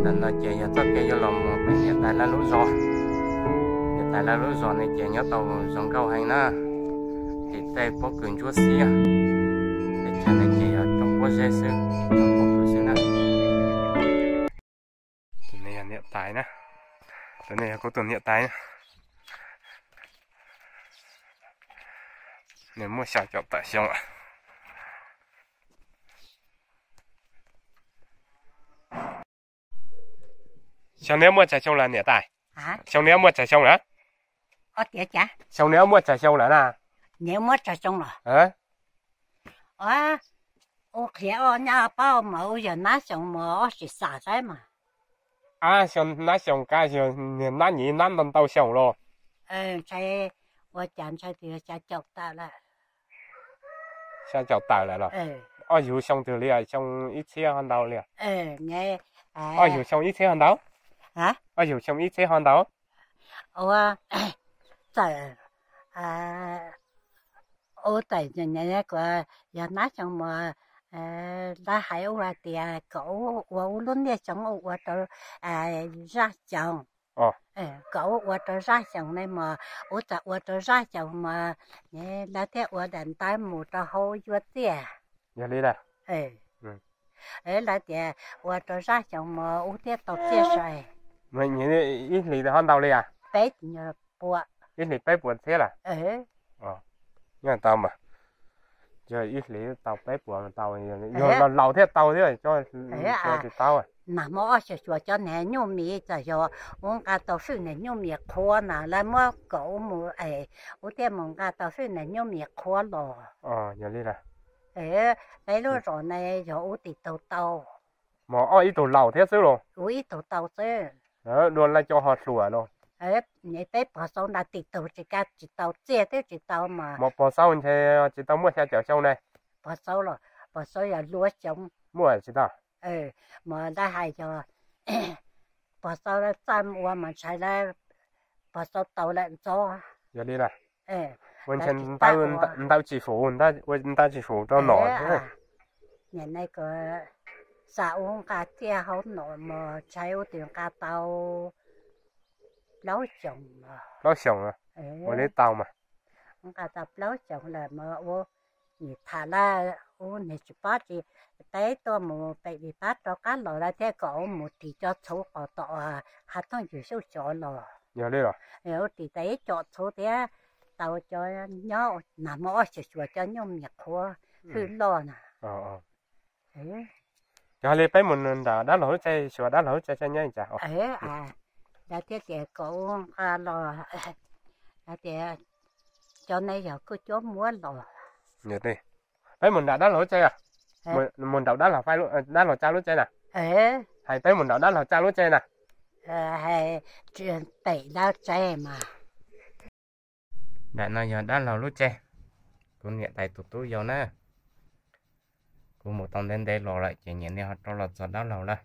Ntawm no ces yog txoj kev yuav los mus pem niam tais lawv lub zos. Niam tais lawv lub zos ne ces nyob tau zoo nkauj heev na, tim tej pob kws ntsuab xiab, teb chaws ne ces yog roob pob zeb xwb, roob pob kws xwb na. Tus no yog niam tais na, tus no yog kuv tus niam tais na. Nws muaj xya caum tawm xyoo lawm. Xyoo no muaj tsawg xyoo lawm niam tais? Xyoo no muaj tsawg xyoo lawm? Xyoo no muaj tsawg xyoo lawm na? Muaj tsawg xyoo los? Ua, ua qhia ua nyab paub mas ua yog nab xyoo mas ob tsis xam saib mas. Ab, xyoo nab xyoo kab xyoo, niag nab nyiv nab ntau ntau xyoo los? Ntshai, ua cas ntshai tias xya caum tawm lawm. Xya caum tawm lawm los? Ob yug xyoo twg li, xyoo ib txhiab ho ntau li? Ob yug xyoo ib txhiab ho ntau? Ob yug xyoo ib txhiab ho ntau? Ua, txawm, ua txawm yog nab xyoo mas lawv hais ua hais tias kom ua ua lub niaj xyoo ua rau zaj xyoo. Kom ua ua rau zaj xyoo ne mas, ua txawm ua rau zaj xyoo mas lawv thiaj ua daim ntawv mus rau hauv yuav txiaj. Yog li lawm. Lawv tias ua rau zaj xyoo mas ub thiaj tau txiaj sai. Ib hlis ho ntau li as? Peb puas. Ib hlis peb puas txhiab lawm? Nyob tau mas, yog ib hlis tau peb puas tau, yog laus thiaj tau thiab, tsis tau. Nag hmo ob xyoo xyuas cov niag nyuj mis txawm yog ub nqa tau fwj niag nyuj mis qhuav na, lawv muab kom ub mus es ub thiaj mus nqa tau fwj niag nyuj mis qhuav los. Yog li lawm. Peb lub zos ne yog ub tiv tug tau. Mas ob ib tug laus thiab xwb los? Ub ib tug tau xwb. Dua lawv cov ho hluas los? Peb Pog Xauv ntawd tiv tug tsis kaj tsis tau txiaj twb tsis tau mas. Mas Pog Xauv ntshe tsis tau muaj xya caum xyoo ne? Pog Xauv los, Pog Xauv yog luav xyoo. Muaj tsis tau? Mas lawv hais yog Pog Xauv txaj ua mas ntshai lawv, Pog Xauv tau lawm ntxov. Yog li lawm. Ua ntshe ntawv tsis fum, ua ntawv tsis fum rau nom. Niam ne, xam ub nqa txiaj hauv nom mas ntshai ub twb nqa tau plaub xyoos. Plaub xyoos, ua li tau mas. Nqa tau plaub xyoos lawm mas ua, nim tham lawm ub niag tsis pab tsis, peb tuaj mus pem vis pab rov qab los lawv thiaj kom ub mus ris cov txhuv qos tom hav thooj ywg xyuj xyov los. Yog li los? Ub ris tau ib co txhuv thiab tau cov nyob nag hmo ob xyoo xyuas cov nyuj mis qhuav hwj loj na. Yog li peb mus nram dab laug lub tsev, xyuas dab laug lub tsev saib nyob li cas. Lawv thiaj tias kom ub nqa los, lawv tias cov ne yog kuj cuab muab los. Peb mus nram dab laug lub tsev, mus nraum dab laug, dab laug Tsab lub tsev na. Hais peb mus nraum dab laug Tsab lub tsev na. Pem lawv tsev mas. Nram no yog dab laug lub tsev, kuv niam tais tus tub yau na. Kuv mus tau ntev ntev los lawm ces nyiam li ho rov los txog dab laug lawm.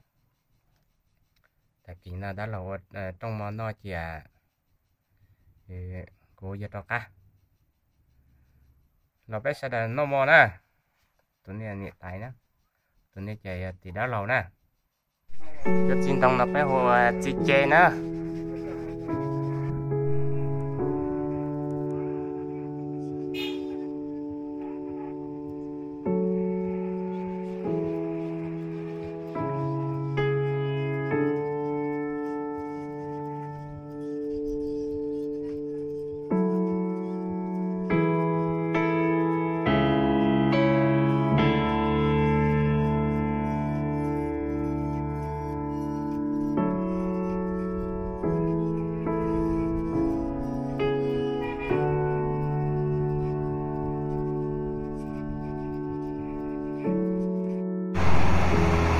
Tag kis no dab laug ua rooj mov noj cia, kuv yuav rov qab los peb sawv daws noj mov na. Tus niam niam tais na, tus niam ces yog tim dab laug na. Cov txiv ntoo no peb hu ua txiv ce na.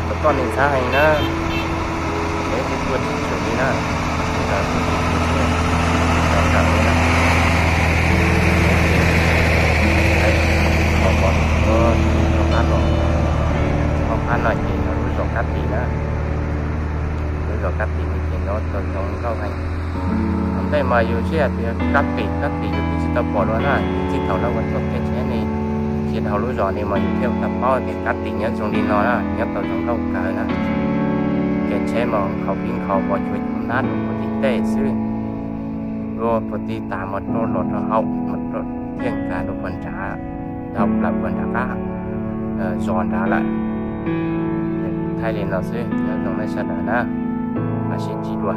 Tus toj ne ntxhab heev na, es tus tuaj tsis tshwm li na, tus ntawd tus tsis tshwm li na. Qhov pom rau qab no, qhov qab no ces yog lub zos Kab Tim na. Lub zos Kab Tim no ces nyob tau zoo nkauj heev. Ntej mas yus sib hais tias Kab Tim, Kab Tim yus twb tsis tau pom dua na, txij thaum lawv ua txoj kev tsheb ne, tsis dhau lub zos ne mas yus thiaj tau paub tias Kab Tim nyob zoo li no na, nyob tau zoo nkauj kawg na. Ces Tsheb mas nkhaus pib nkhaus vos cuav cuav nab rau puag tim tej xwb, rau puag tim tas mas rau los rau hauv mas rau thiaj nkag rau puag nrad, dhau plaws puag nram qab zos nrad lawm. Thaij li no xwb, nyob zoo nej sawv daws na, mam sib ntsib dua.